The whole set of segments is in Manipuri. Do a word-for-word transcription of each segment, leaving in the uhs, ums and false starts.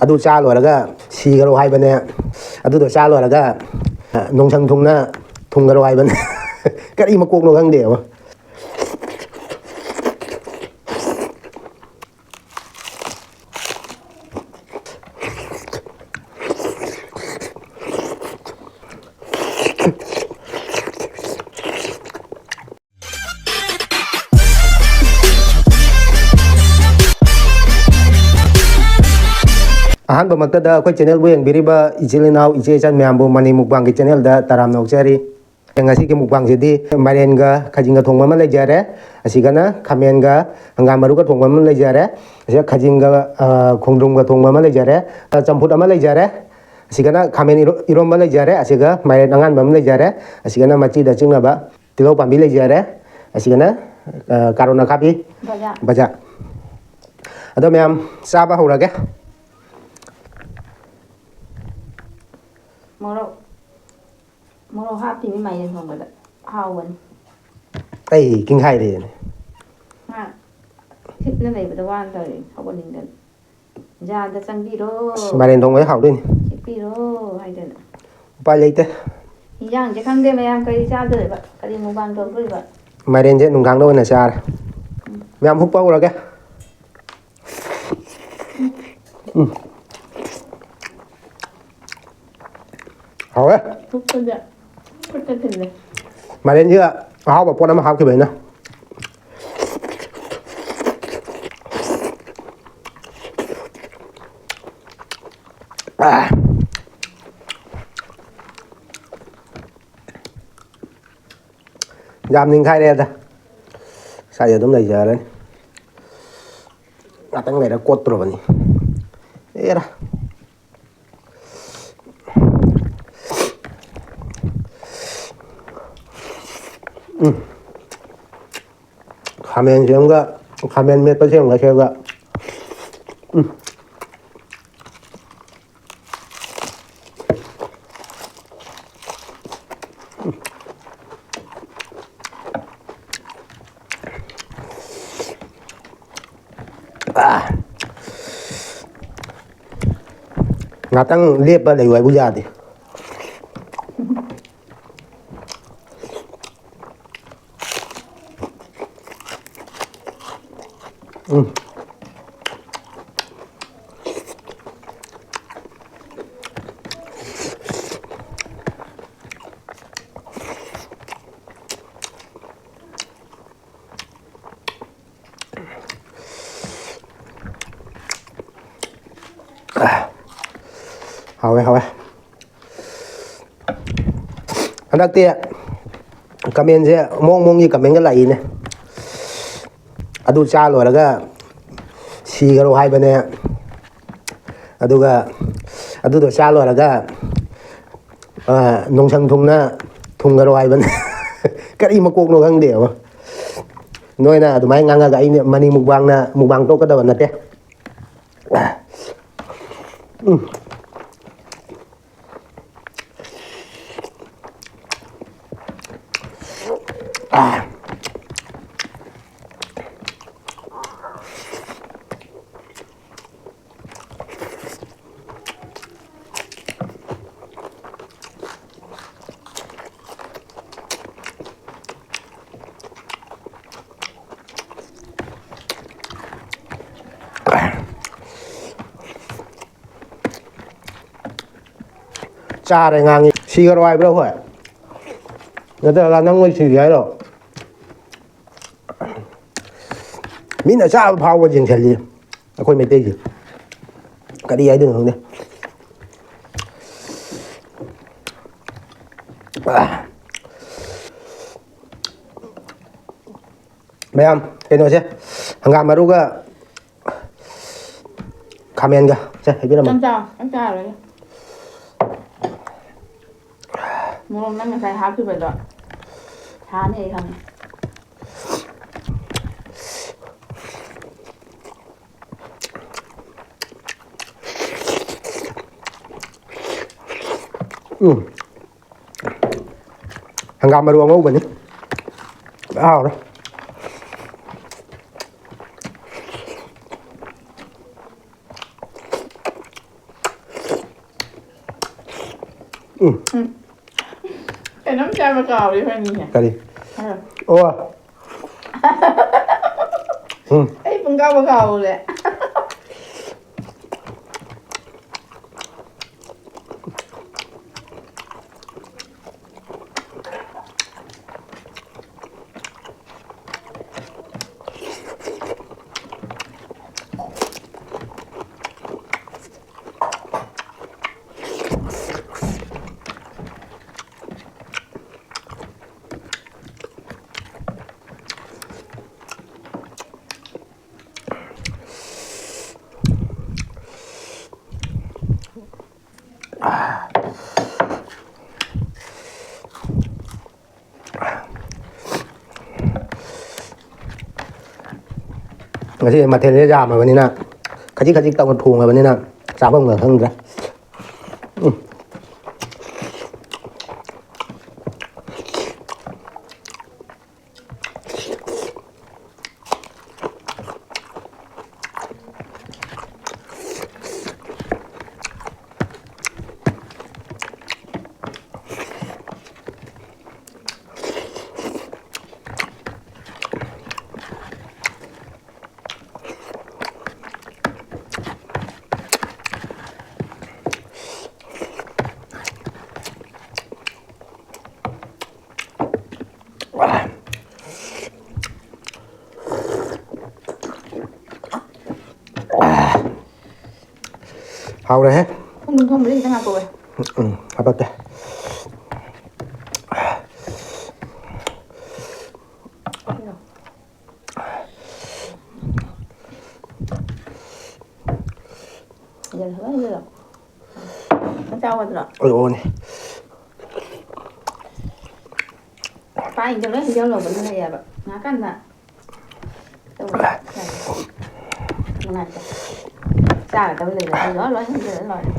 ꯑꯗꯨ ꯆꯥ ꯂꯣꯏꯔꯒ ꯁꯤꯒꯔꯣ ꯍꯥꯏꯕꯅꯦ꯫ ꯑꯗꯨꯗꯣ ꯆꯥ ꯂꯣꯏꯔꯒ ꯅꯣꯡꯁꯪ ꯊꯨꯡꯅ ꯊꯨꯡꯒꯔꯣ ꯍꯥꯏꯕꯅꯦ꯫ ꯀꯔꯤ ꯃꯀꯣꯛꯅꯣ ꯈꯪꯗꯦꯕ꯫ ꯑꯍꯥꯟꯕꯃꯛꯇꯗ ꯑꯩꯈꯣꯏ ꯆꯦꯅꯦꯜꯕꯨ ꯌꯦꯡꯕꯤꯔꯤꯕ ꯏꯆꯤꯜ ꯏꯅꯥꯎ, ꯏꯆꯦ ꯏꯆꯟ ꯃꯌꯥꯝꯕꯨ ꯃꯅꯤ ꯃꯨꯛꯕꯥꯡꯒꯤ ꯆꯦꯅꯦꯜꯗ ꯇꯔꯥꯝꯅ ꯑꯣꯛꯆꯔꯤ꯫ ꯉꯁꯤꯒꯤ ꯃꯨꯛꯕꯥꯡꯁꯤꯗꯤ ꯃꯥꯏꯔꯦꯟꯒ ꯈꯥꯖꯤꯡꯒ ꯊꯣꯡꯕ ꯑꯃ ꯂꯩꯖꯔꯦ, ꯑꯁꯤꯒꯅ ꯈꯥꯃꯦꯟꯒ ꯍꯪꯒꯥꯝ ꯃꯔꯨꯒ ꯊꯣꯡꯕ ꯑꯃ ꯂꯩꯖꯔꯦ, ꯑꯁꯤꯒ ꯈꯥꯖꯤꯡꯒ, ꯑ, ꯈꯣꯡꯗ꯭ꯔꯨꯝꯒ ꯊꯣꯡꯕ ꯑꯃ ꯂꯩꯖꯔꯦ, ꯑ, ꯆꯝꯐꯨꯠ ꯑꯃ ꯂꯩꯖꯔꯦ, ꯑꯁꯤꯒꯅ ꯈꯥꯃꯦꯟ ꯏꯔꯣ-, ꯏꯔꯣꯝꯕ ꯂꯩꯖꯔꯦ, ꯑꯁꯤꯒ ꯃꯥꯏꯔꯦꯟ ꯑꯉꯥꯟꯕ ꯑꯃ ꯂꯩꯖꯔꯦ, ꯑꯁꯤꯒꯅ ꯃꯆꯤꯗ ꯆꯤꯛꯅꯕ ꯇꯤꯜꯍꯧ ꯄꯥꯝꯕꯤ ꯂꯩꯖꯔꯦ꯫ ꯑꯁꯤꯒꯅ, ꯑ, ꯀꯥꯔꯣꯠ ꯑꯈꯥꯕꯤ ꯕꯖꯥ꯫ ꯕꯖꯥ꯫ ꯑꯗꯣ ꯃꯌꯥꯝ, ꯆꯥꯕ ꯍꯧꯔꯒꯦ꯫ ꯃꯣꯔꯣꯛ, ꯃꯣꯔꯣꯛ ꯍꯥꯞꯇꯤꯃꯤ ꯃꯥꯏꯔꯦꯟ ꯊꯣꯡꯕꯗ꯫ ꯍꯥꯎꯕꯅꯤ꯫ ꯑꯩ ꯀꯤꯡꯈꯥꯏꯔꯦꯅꯦ꯫ ꯃꯥ ꯍꯤꯞꯅ ꯂꯩꯕꯗ ꯋꯥꯅ ꯇꯧꯔꯦ, ꯍꯧꯒꯠꯅꯤꯡꯗꯅ꯫ ꯖꯥꯗ ꯆꯪꯕꯤꯔꯣ꯫ ꯑꯁ, ꯃꯥꯏꯔꯦꯟ ꯊꯣꯡꯕꯗꯤ ꯍꯥꯎꯗꯣꯏꯅꯤ꯫ ꯍꯤꯞꯄꯤꯔꯣ ꯍꯥꯏꯗꯅ꯫ ꯎꯄꯥꯏ ꯂꯩꯇꯦ꯫ ꯏꯟꯖꯥꯡꯁꯦ ꯈꯪꯗꯦ ꯃꯌꯥꯝ ꯀꯔꯤ ꯆꯥꯗꯣꯔꯤꯕ, ꯀꯔꯤ ꯃꯨꯛꯕꯥꯡ ꯇꯧꯗꯣꯔꯤꯕ꯫ ꯃꯥꯏꯔꯦꯟꯁꯦ ꯅꯨꯡꯗꯥꯡꯗ ꯑꯣꯏꯅ ꯆꯥꯔꯦ꯫ ꯎꯝ꯫ ꯃꯌꯥꯝ ꯍꯨꯞꯄ ꯍꯧꯔꯒꯦ꯫ ꯎꯝ꯫ ꯍꯥꯎꯋꯦ꯫ ꯍꯨꯞꯄꯗ ꯈꯨꯠꯇ ꯊꯤꯜꯂꯦ꯫ ꯃꯥꯏꯔꯦꯟꯁꯤꯒ ꯑꯍꯥꯎꯕ ꯄꯣꯠ ꯑꯃ ꯍꯥꯞꯈꯤꯕ ꯑꯩꯅ꯫ ꯑꯥ꯫ ꯌꯥꯝ ꯅꯤꯡꯈꯥꯏꯔꯦꯗ꯫ ꯁ꯭ꯋꯥꯏꯗ ꯑꯗꯨꯝ ꯂꯩꯖꯔꯅꯤ꯫ ꯉꯥꯛꯇꯪ ꯂꯩꯔ ꯀꯣꯠꯇ꯭ꯔꯕꯅꯤ꯫ ꯑꯦꯔꯥ꯫ ꯎꯝ꯫ ꯈꯥꯃꯦꯟꯁꯦ ꯑꯃꯒ, ꯈꯥꯃꯦꯟ ꯃꯦꯠꯄꯁꯦ ꯑꯃꯒ ꯁꯦꯝꯒ꯫ ꯎꯝ꯫ ꯑꯥ꯫ ꯉꯥꯛꯇꯪ ꯂꯦꯞꯄ ꯂꯩꯌꯨ ꯍꯥꯏꯕꯨ ꯌꯥꯗꯦ꯫ ꯎꯝ꯫ ꯍꯥꯎꯋꯦ, ꯍꯥꯎꯋꯦ꯫ ꯍꯟꯗꯛꯇꯤ ꯀꯃꯦꯟꯁꯦ ꯃꯑꯣꯡ ꯃꯑꯣꯡꯒꯤ ꯀꯃꯦꯟꯒ ꯂꯥꯛꯏꯅꯦ꯫ ꯑꯗꯨ ꯆꯥ ꯂꯣꯏꯔꯒ ꯁꯤꯈꯔꯣ ꯍꯥꯏꯕꯅꯦ꯫ ꯑꯗꯨꯒ ꯑꯗꯨꯗꯣ ꯆꯥ ꯂꯣꯏꯔꯒ, ꯑ, ꯅꯣꯡꯁꯪ ꯊꯨꯡꯅ ꯊꯨꯡꯈꯔꯣ ꯍꯥꯏꯕꯅꯦ꯫ ꯀꯔꯤ ꯃꯀꯣꯛꯅꯣ ꯈꯪꯗꯦꯕ꯫ ꯅꯣꯏꯅ ꯑꯗꯨꯃꯥꯏꯅ ꯉꯥꯡꯉꯒ ꯑꯩꯅ ꯃꯅꯤ ꯃꯨꯛꯕꯥꯡꯅ ꯃꯨꯛꯕꯥꯡ ꯇꯣꯛꯀꯗꯕ ꯅꯠꯇꯦ꯫ ꯎꯝ꯫ ꯆꯥꯔꯦ ꯉꯥꯡꯉꯤ꯫ ꯁꯤꯈꯔꯣ ꯍꯥꯏꯕ꯭ꯔꯣ ꯑꯩꯈꯣꯏ? ꯅꯠꯇ꯭ꯔꯒ ꯅꯪ ꯑꯣꯏ ꯁꯤꯒꯦ ꯍꯥꯏꯔꯣ? ꯃꯤꯅ ꯆꯥꯕ ꯐꯥꯎꯕ ꯌꯦꯡꯁꯤꯜꯂꯤ ꯑꯩꯈꯣꯏ ꯃꯩꯇꯩꯁꯦ꯫ ꯀꯔꯤ ꯍꯥꯏꯗꯣꯏꯅꯣ ꯈꯪꯗꯦ꯫ ꯑꯥ꯫ ꯃꯌꯥꯝ, ꯀꯩꯅꯣꯁꯦ, ꯍꯪꯒꯥꯝ ꯃꯔꯨꯒ ꯈꯥꯃꯦꯟꯒ ꯁꯦ ꯍꯩꯕꯤꯔꯝꯃꯣ꯫ ꯆꯪ ꯆꯥ-, ꯆꯪ ꯆꯥꯔꯣꯏꯗ꯫ ꯃꯣꯔꯣꯛ ꯅꯪ ꯉꯁꯥꯏ ꯍꯥꯞꯈꯤꯕꯗꯣ ꯁꯥꯅꯤ ꯑꯩ ꯈꯪꯉꯦ꯫ ꯎꯝ꯫ ꯍꯪꯒꯥꯝ ꯃꯔꯨ ꯑꯉꯧꯕꯅꯤ꯫ ꯍꯥꯎꯔꯦ꯫ ꯎꯝ꯫ ꯎꯝ꯫ ꯀꯩꯅꯣꯝ ꯆꯥꯕ ꯀꯥꯎꯔꯦ ꯑꯩꯈꯣꯏ ꯑꯅꯤꯁꯦ꯫ ꯀꯔꯤ? ꯑꯥ꯫ ꯑꯣ꯫ ꯎꯝ꯫ ꯑꯩ ꯄꯨꯡꯀꯥꯎꯕ ꯀꯥꯎꯔꯦ꯫ ꯉꯁꯤ ꯃꯊꯦꯜꯁꯦ ꯌꯥꯝꯃꯕꯅꯤꯅ, ꯈꯖꯤꯛ ꯈꯖꯤꯛ ꯇꯧꯅ ꯊꯣꯡꯉꯕꯅꯤꯅ ꯆꯥꯐꯝꯒ ꯈꯪꯗ꯭ꯔꯦ꯫ ꯎꯝ꯫ ꯍꯥꯎꯔꯦꯍꯦ꯫ ꯈꯣꯡꯗ꯭ꯔꯨꯝ ꯊꯣꯡꯕꯗꯤ ꯈꯤꯇꯪ ꯍꯥꯞꯄꯛꯑꯣ꯫ ꯎꯝ, ꯍꯥꯄꯛꯀꯦ꯫ ꯌꯦꯜꯍꯜꯂꯣ, ꯌꯦꯜꯍꯜꯂꯣ꯫ ꯃꯆꯥ ꯑꯣꯏꯗ꯭ꯔꯣ? ꯑꯣꯏꯔꯛꯑꯣꯅꯦ꯫ ꯄꯥꯏꯗ ꯂꯣꯏ ꯍꯩꯖꯜꯂꯣꯕ, ꯑꯗꯨꯅ ꯌꯥꯏꯕ꯫ ꯉꯥꯏꯍꯥꯛꯀꯥꯟꯗ ꯇꯧꯕ ꯌꯥꯏ꯫ ꯅꯨꯡꯉꯥꯏꯇꯦ꯫ ꯆꯥꯒꯗꯕ ꯂꯩꯔꯗꯤ ꯂꯣꯏ ꯂꯣꯏ ꯍꯩꯖꯜꯂ ꯂꯣꯏꯔꯦ꯫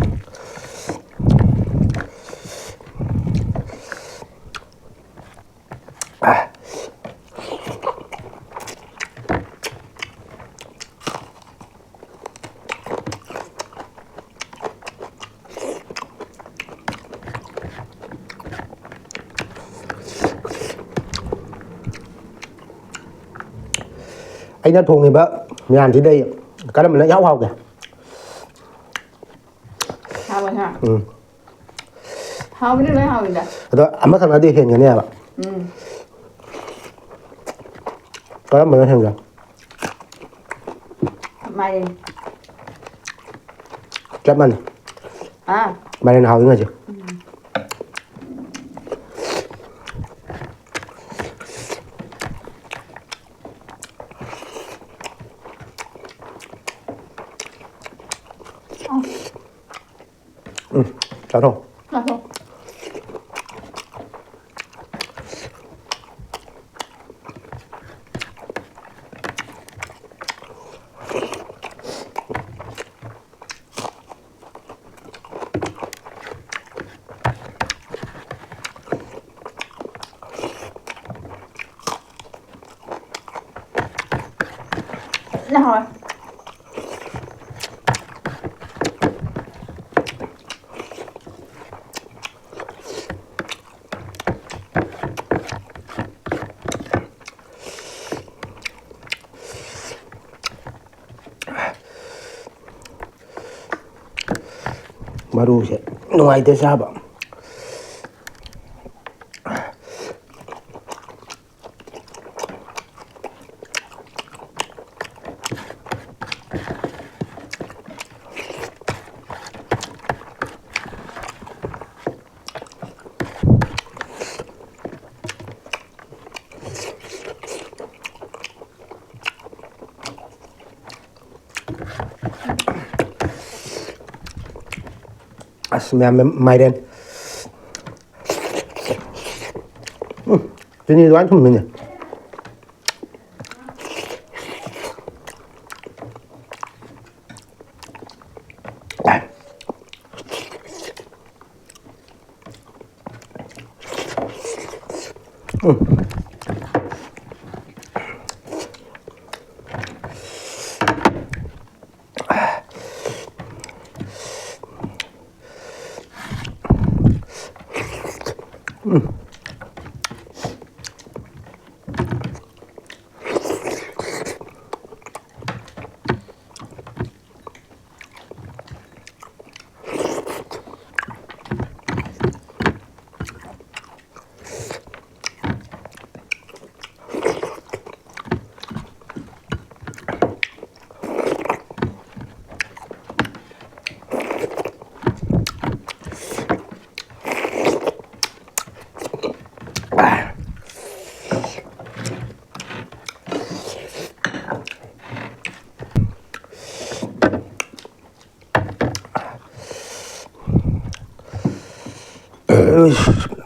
ꯑꯩꯅ ꯊꯣꯡꯉꯤꯕ ꯃꯌꯥꯝꯁꯤꯗꯩ ꯀꯔꯝꯕꯅ ꯏꯍꯥꯎ ꯍꯥꯎꯒꯦ? ꯍꯥꯎꯋꯦ, ꯍꯥ? ꯎꯝ꯫ ꯍꯥꯎꯕꯗꯤ ꯂꯣꯏ ꯍꯥꯎꯋꯤꯗ꯫ ꯑꯗꯣ ꯑꯃꯈꯛꯅꯗꯤ ꯍꯦꯟꯒꯅꯦꯕ꯫ ꯎꯝ꯫ ꯀꯔꯝꯕꯅ ꯍꯦꯟꯒꯦ? ꯃꯥꯏꯔꯦꯟ꯫ ꯆꯞ ꯃꯥꯟꯅꯩ꯫ ꯑꯥ꯫ ꯃꯥꯏꯔꯦꯟ ꯍꯥꯎꯋꯤ ꯉꯁꯤ꯫ ꯎꯝ꯫ ꯎꯝ, ꯆꯥꯊꯣꯛ꯫ ꯆꯥꯊꯣꯛ꯫ ꯐꯖꯅ ꯍꯥꯎꯋꯦ꯫ ꯃꯔꯨꯁꯦ ꯅꯨꯡꯉꯥꯏꯇꯦ ꯆꯥꯕ꯫ ꯑꯁ, ꯃꯌꯥꯝ, ꯃꯌꯥꯝ ꯃꯥꯏꯔꯦꯟ꯫ ꯎꯝ, ꯆꯤꯅꯤ ꯑꯗꯨꯃꯥꯏꯅ ꯊꯨꯝꯃꯤꯅꯦ꯫ ꯎꯝ꯫ ꯎꯝ꯫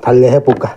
ꯊꯜꯂꯦꯍꯦ ꯄꯨꯛꯀ꯫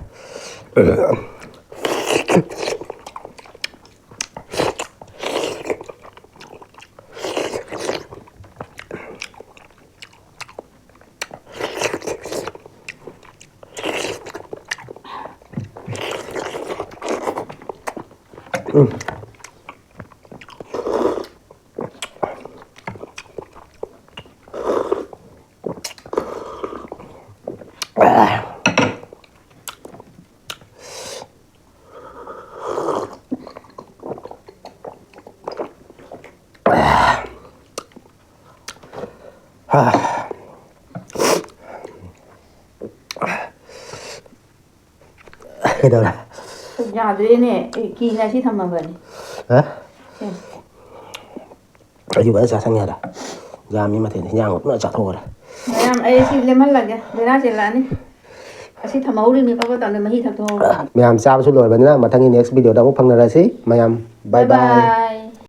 ꯀꯩꯗꯧꯔꯦ? ꯌꯥꯗ꯭ꯔꯦꯅꯦ꯫ ꯑꯦ, ꯀꯤꯅ ꯑꯁꯤ ꯊꯝꯃꯕꯅꯤ꯫ ꯍꯥ? ꯁꯦ꯫ ꯑꯩꯁꯨ ꯐꯖꯅ ꯆꯥꯁꯟ ꯌꯥꯔꯦ꯫ ꯌꯥꯝꯃꯤ ꯃꯊꯦꯜ, ꯍꯤꯟꯖꯥꯡ ꯄꯨꯟꯅ ꯆꯥꯊꯣꯛꯈ꯭ꯔꯦ꯫ ꯃꯌꯥꯝ, ꯑꯩ ꯁꯤ ꯂꯦꯝꯍꯜꯂꯒꯦ, ꯕꯦꯔꯥ ꯆꯦꯜꯂꯛꯑꯅꯤ꯫ ꯑꯁꯤ ꯊꯝꯍꯧꯔꯤꯅꯤ, ꯄꯠ ꯄꯠ ꯇꯧꯅ ꯃꯍꯤ ꯊꯛꯇꯣꯛꯍꯧꯔꯣ꯫ ꯃꯌꯥꯝ ꯆꯥꯕꯁꯨ ꯂꯣꯏꯔꯕꯅꯤꯅ ꯃꯊꯪꯒꯤ next video ꯗ ꯑꯃꯨꯛ ꯐꯪꯅꯔꯁꯤ꯫ ꯃꯌꯥꯝ, bye bye bye꯫